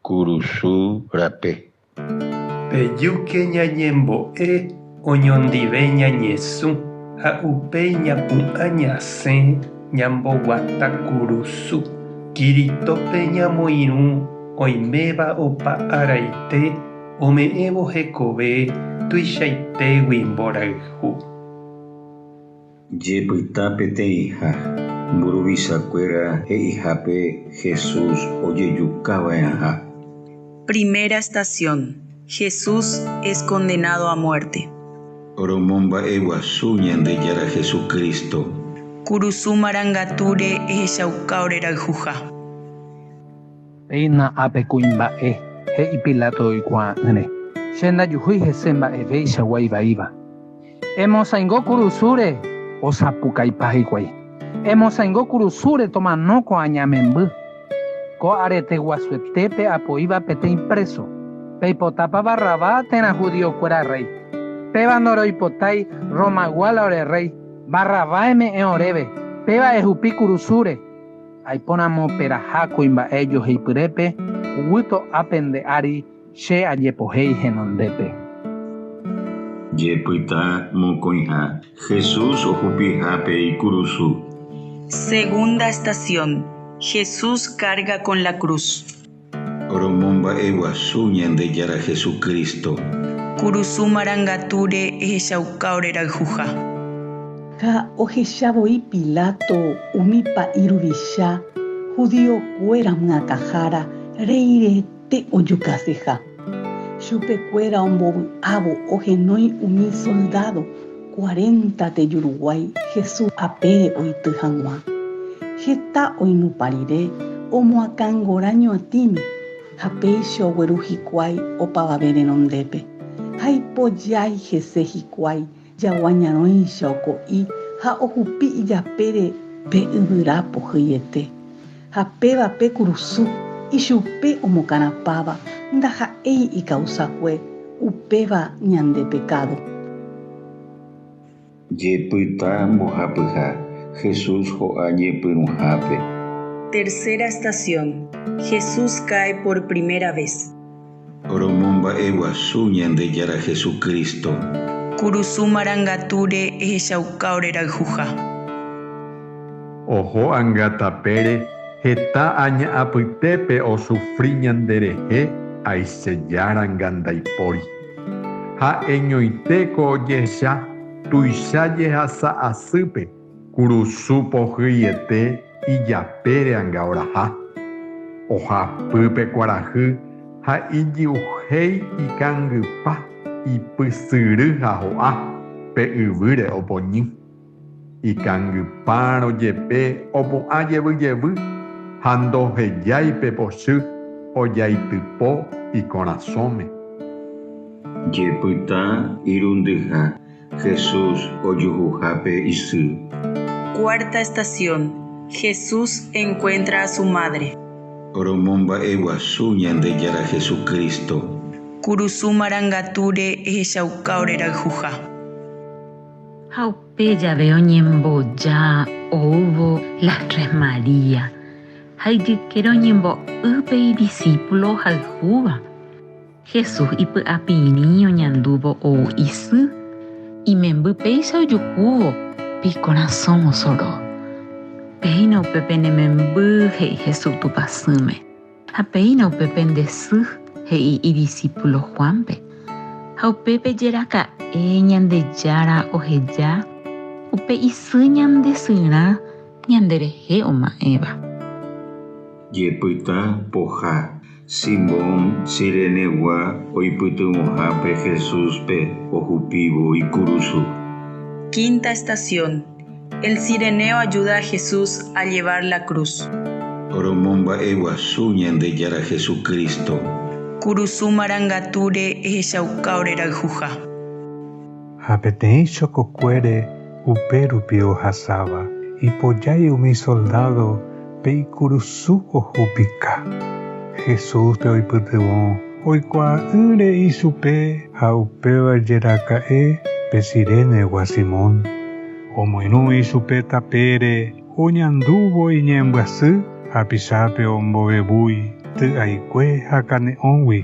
Kurusu rape. Pejúke ñañembo'e oñondive ñañesũ ha upéi ñapu'ã ñasẽ ñamboguata kurusu. Kiritópe ñamoirũ oiméva opa araite ome'ẽvo hekove tuichaitégui mborayhu. Jepyta peteĩha, mburuvichakuéra he'ihápe Jesús ojejukava'erãha. Primera estación. Jesús es condenado a muerte. Romomba'eguasu Ñandejára Jesucristo. Kurusu marangatúre ehechauka ore rayhuha. Péina ápe kuimba'e, he'i Pilato oikuaa'ỹre, Che ndajuhúi hese mba'evéichagua ivaíva. Emosãingo kurusúre, osapukaipa hikuái. Emosãingo kurusúre tomano ko aña memby. Ko arete guasuetépe apoíva peteĩ préso. Peipotápa Barrabás térã judíokuéra rréi? Péva ndoroipotái Romagua la ore rréi. Barrabás eme'ẽ oréve, péva ehupi kurusúre. Aipóramo peraha kuimba'e joheipyrépe huguy to'a pende ári che ajepohéi henondépe. Jepyta mokõiha, Jesús ohupihápe ikurusu. Segunda estación, Jesús carga con la cruz. Romomba'eguasu Ñandejára Jesucristo. Kurusu marangatúre ehechauka ore rayhuha. Ha ohecha voi Pilato umi pa'i ruvicha judío kuéra myakãhára reirete ojukaseha. Chupe kuéra ombovy'ávo ohenói umi soldádo cuarenta tejuruguái Jesús apére oity hag̃ua. Heta oinupã rire omoakãngora ñoatĩme ha péicha ogueru hikuái opavave renondépe. Ha ipojái hese hikuái jagua ñarõicha oko'i ha ohupi ijapére pe yvyra pohyiete. Ha péva pe kurusu, ichupe omokarapãva ndaha'éi ikausakue, upéva ñande pekádo. Jepyta mbohapyha, Jesús ho'a ñepyrũhápe. Tercera estación, Jesús cae por primera vez. Romomba'eguasu Ñandejára Jesucristo. Kurusu marangatúre ehechauka ore rayhuha. Oho anga tapére heta aña apytépe osufri ñanderehe aichejáranga ndaipóri. Ha'eñoite ko ojehecha tuicha jehasa asýpe kurusu pohyiete ijapére anga oraha. Ohapy pe kuarahy ha ijy'uhéi ikangypa ipysyry ha ho'a pe yvýre opoñy. Ikangypárõ jepe opu'ã jevy jevy ha ndohejái pe pochy ojaitypo ikorasõme. Jepyta irundyha Jesús ojuhuhápe isy. Cuarta estación, Jesús encuentra a su madre. Romomba'eguasu Ñandejára Jesucristo. Kurusu marangatúre ehechauka ore rayhuha. Ha upe jave oñemboja oúvo las tres María, ha ijykére oñembo'y pe idisípulo ohayhúva. Jesús ipy'apirĩ oñandúvo ou isy, imemby péicha ojuhúvo pe ikorasõ osoro. Péina upe pene memby, he'i Jesús Tupãsýme. Ha péina upe pende sy, he'i idisípulo Juánpe. Ha upépe jeraka'e Ñandejára oheja upe isy ñande syrã ñanderehe oma'ẽva. Jepyta poha, Simón Cirenegua oipytyvõhápe Jesúspe ohupívo ikurusu. Quinta estación. El Cireneo ayuda a Jesús a llevar la cruz. Romomba'eguasu Ñandejára Jesucristo. Kurusu marangatúre ehechauka ore rayhuha. Ha peteĩ chokokuére upérupi ohasáva, ipojái umi soldádo pe ikurusu ohupika. Jesúspe oipytyvõ oikuaa'ỹre ichupe ha upéva jeraka'e pe Cirenegua Simón. Omoirũ ichupe tapére oñandúvo iñembyasy hapichápe ombovevúi. Ty'aikue ha kane'õgui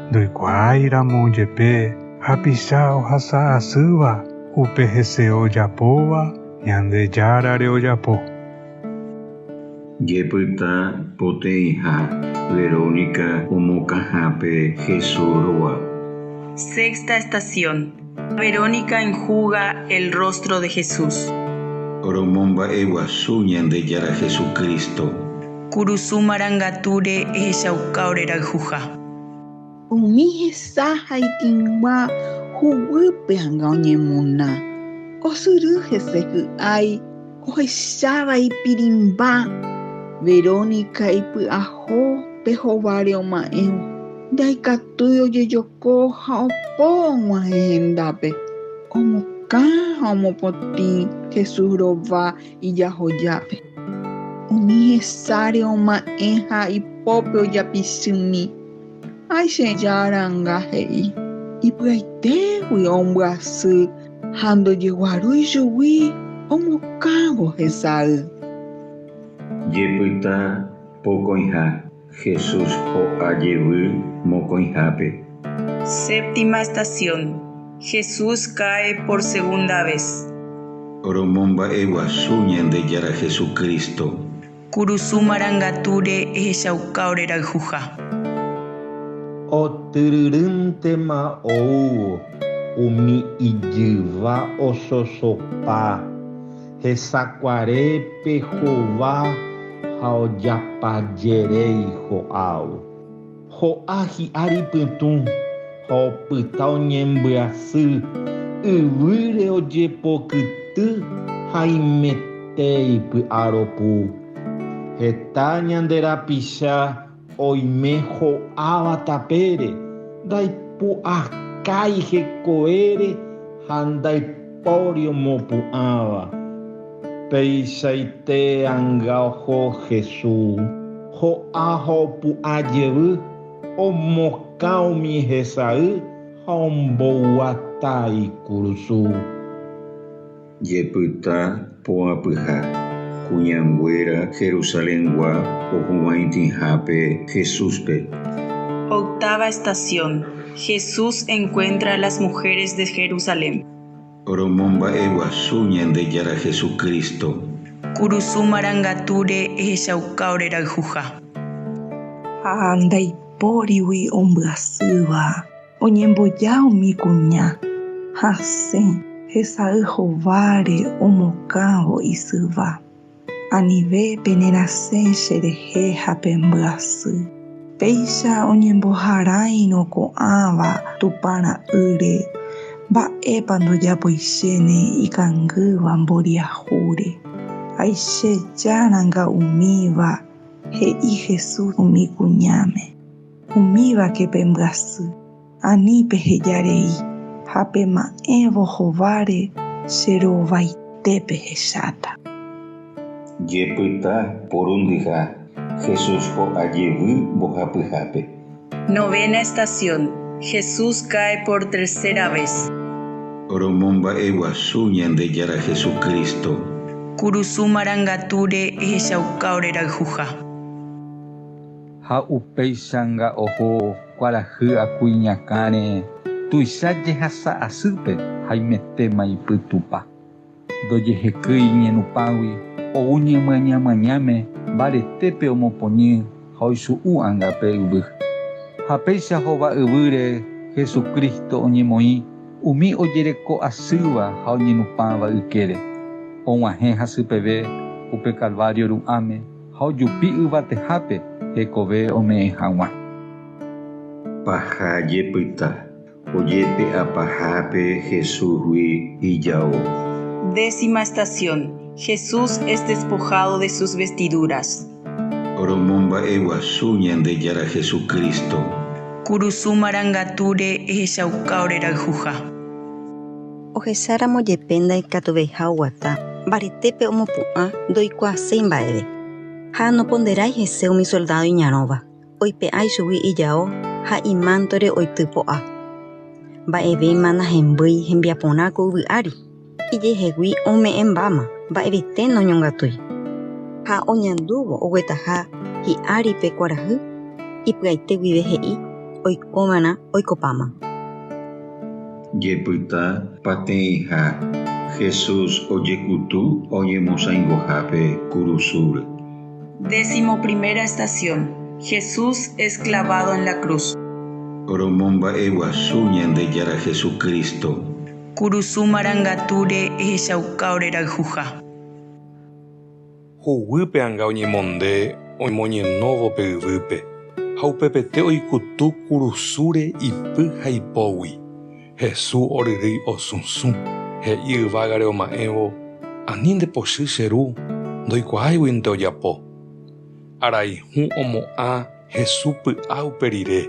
ndoikuaáiramo jepe hapicha ohasa asýva upe hese ojapóva Ñandejárare ojapo. Jepyta poteĩha Verónica omokãhápe Jesús rova. Sexta estación. Verónica enjuga el rostro de Jesús. Romomba'eguasu Ñandejára Jesucristo. Kurusu marangatúre ehechauka orerayhuha. Umi hesa ha itĩngua huguýpe anga oñemona, osyry hese hy'ái ohecháva ipirĩmba. Verónica ipy'aho pe hováre oma'ẽvo, ndaikatúi ojejoko ha opo og̃uahẽ hendápe, omokã ha omopotĩ Jesús rova ijahojápe. Umi hesáre oma'ẽ ha ipópe ojapichymi. Ái che Járanga he'i, ipy'aitégui ombyasy ha ndojeguarúi chugui omokãvo hesay. Jepyta pokõiha, Jesús ho'a jevy mokõihápe. Séptima estación. Jesús cae por segunda vez. Romomba'eguasu Ñandejára Jesucristo. Kurusu marangatúre ehechauka orerayhuha. Otyryrýntema oúvo umi ijyva ososopa hesakuarépe hova ha ojapajeréi ho'ávo. Ho'a hi'ári pytũ ha opyta oñembyasy, yvýre ojepokyty haimete ipy'aropu. Heta ñande rapicha oime ho'áva tapére, ndaipu'akái hekoére ha ndaipóri omopu'ãva. Peichaite anga oho Jesús, ho'a ha opu'ã jevy, omokã umi hesay ha omboguata ikurusu. Jepyta poapyha, kuñanguéra Jerusalén-gua ohuvaitĩhápe Jesús-pe. Octava estación. Jesús encuentra a las mujeres de Jerusalén. Romomba'eguasu Ñandejára Jesucristo. Kurusu marangatúre ehechauka orerayhuha. Ha ndaipórigui ombyasýva, oñemboja umi kuña, hasẽ hesay hováre omokãvo isyva. Anive penerasẽ cherehe ha pembyasy. Péicha oñemboharáirõ ko'ãva Tupã ra'ýre, mba'épa ndojapoichéne ikangýva mboriahúre. Aichejáranga umíva, he'i Jesús umi kuñáme. Umívake pembyasy. Ani peheja rei ha pema'ẽvo hováre che rovaite pehecháta. Jepyta porundyha, Jesús ho'a jevy mbohapyhápe. Novena estación. Jesús cae por tercera vez. Romomba'eguasu Ñandejára Jesucristo. Kurusu marangatúre ehechauka orerayhuha. Ha upéichanga oho kuarahy aku iñakãre tuicha jehasa asýpe haimetéma ipytupa. Ndojehekýi iñenupãgui ou ñemyañamyañáme mbaretépe omopoñy ha oisu'u anga pe yvy. Ha péicha hova yvýre Jesucristo oñemoĩ umi ojereko asýva ha oñenupãva ykére. Og̃uahẽ hasypeve upe Calvario ru'ãme ha ojupi yvatehápe hekove ome'ẽ hag̃ua. Paha jepyta, ojepe'a pahápe Jesúsgui ijao. Décima estación. Jesús es despojado de sus vestiduras. Romomba'eguasu Ñandejára Jesucristo. Kurusu marangatúre ehechauka orerayhuha. Ohecháramo jepe ndaikatuveiha oguata, mbaretépe omopu'ã ndoikuaaséi mba'eve. Ha noponderái hese umi soldádo iñarõva, oipe'a ichugui ijao ha imántore oity po'a. Mba'evéma nahembýi hembiaporã ko yvy ári, ijehegui ome'ẽmbáma, mba'evete noñongatúi. Ha oñandúvo oguetaha hi'ári pe kuarahy, Ipy'aite guive he'i, Oikova'erã oikopáma. Jepyta pateĩha Jesús ojekutu oñemosãingohápe kurusúre. Décimo primera estación. Jesús es clavado en la cruz. Romomba'eguasu Ñandejára Jesucristo. Kurusu marangatúre ehechauka ore rayhuha. Huguýpe anga oñemonde omoñenóvo pe yvýpe, ha upepete oikutu kurusúre ipy ha ipógui. Hesu oryrýi osusũ, he'i yvágare oma'ẽvo, Ani nde pochy che ru, ndoikuaáiguinte ojapo. Arai hũ omo'ã Hesu py'a upe rire,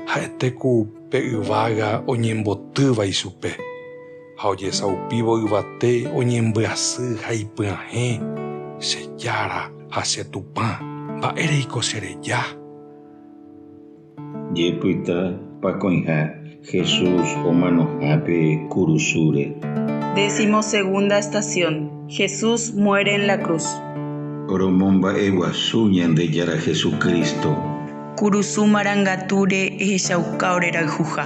ha'ete ku pe yvága oñembotýva ichupe. Ha ojesaupívo yvate oñembyasy ha ipyahẽ, Che Jára ha che Tupã, mba'éreiko che reja? Jepyta pakõiha Jesús omanohápe kurusúre. Décimo segunda estación. Jesús muere en la cruz. Romomba'eguasu Ñandejára Jesucristo. Kurusu marangatúre ehechauka ore rayhuha.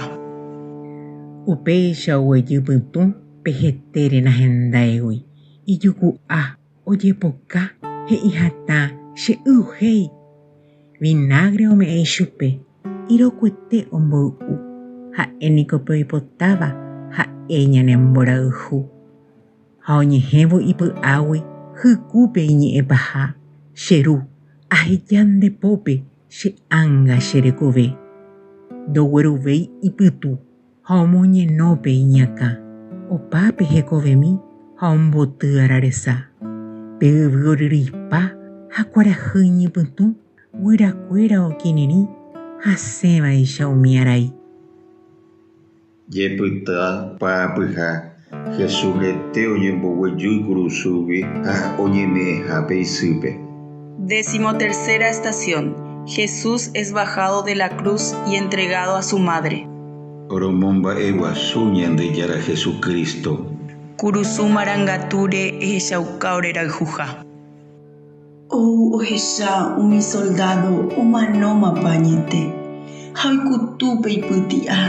Upéicha oguejy pytũ pe hetére nahendáigui, ijuku'a, ojepoka, he'i hatã, Che y'uhéi! Vinagre ome'ẽ ichupe, irokuete omboy'u, ha'e niko pe oipotáva ha'e ñane mborayhu. Ha oñehẽvo ipy'águi hykúpe iñe'ẽ paha, Che ru, aheja nde pópe Che ánga che rekove ndogueruvéi ipytu ha omoñeno pe iñakã, opa pe hekovemi ha omboty araresa. Pe yvy oryryipa ha kuarahy iñypytũ guyrakuéra okirirĩ hasẽvaicha umi arai. Jepyta paapyha, Jesús rete oñemboguejy kurusúgui ha oñeme'ẽhápe isýpe. Decimotercera estación. Jesús es bajado de la cruz y entregado a su madre. Romomba'eguasu Ñandejára Jesucristo. Kurusu marangatúre ehechauka ore rayhuha. Ou ohecha umi soldádo omanómapa añete, ha oikutu pe ipyti'a,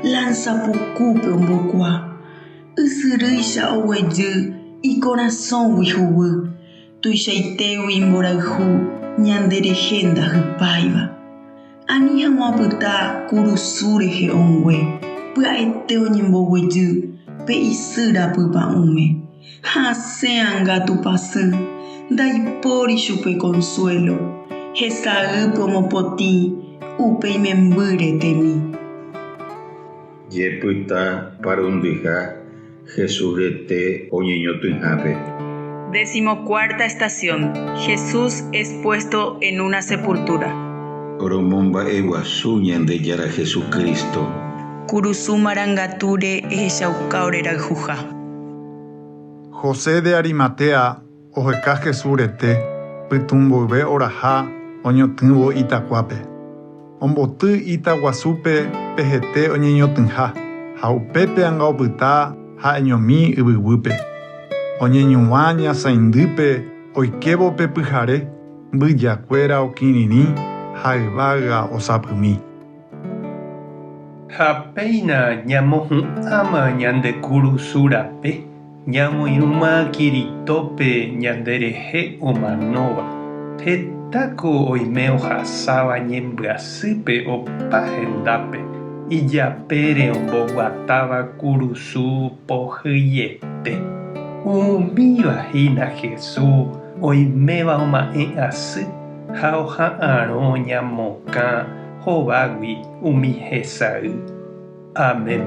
lánsa pukúpe ombokua. Ysyrýicha oguejy ikorasõgui huguy, tuichaitégui imborayhu ñande rehe ndahypáiva. Ani hag̃ua opyta kurusu rehe ongue, pya'ete oñemboguejy pe isy rapypa'ũme. Hasẽ anga Tupãsy, ndaipóri chupe consuelo, hesaýpe omopotĩ upe imemby retemi. Jepyta parundyha Jesús rete oñeñotỹhápe. Decimocuarta estación. Jesús es puesto en una sepultura. Romomba'eguasu Ñandejára Jesucristo. Kurusu marangatúre ehechauka ore rayhuha. José de Arimatea oheka Jesús rete pytũ mboyve oraha oñotỹvo itakuápe. Omboty ita guasúpe pe hete oñeñotỹha, ha upépe anga opyta ha'eñomi yvyguýpe. Oñeñuvã ñasaindýpe oikévo pe pyhare, mbyjakuéra okirirĩ ha yvága osapymi. Ha péina ñamohu'ãma ñande kurusu rape, ñamoirũma Kiritópe ñande rehe omanóva. Hetáko oime ohasáva ñembyasýpe opa hendápe, ijapére omboguatáva kurusu pohyiete. Umíva hína Jesús oiméva oma'ẽ asy ha oha'arõ ñamokã Hovágui umi hesay. Amén.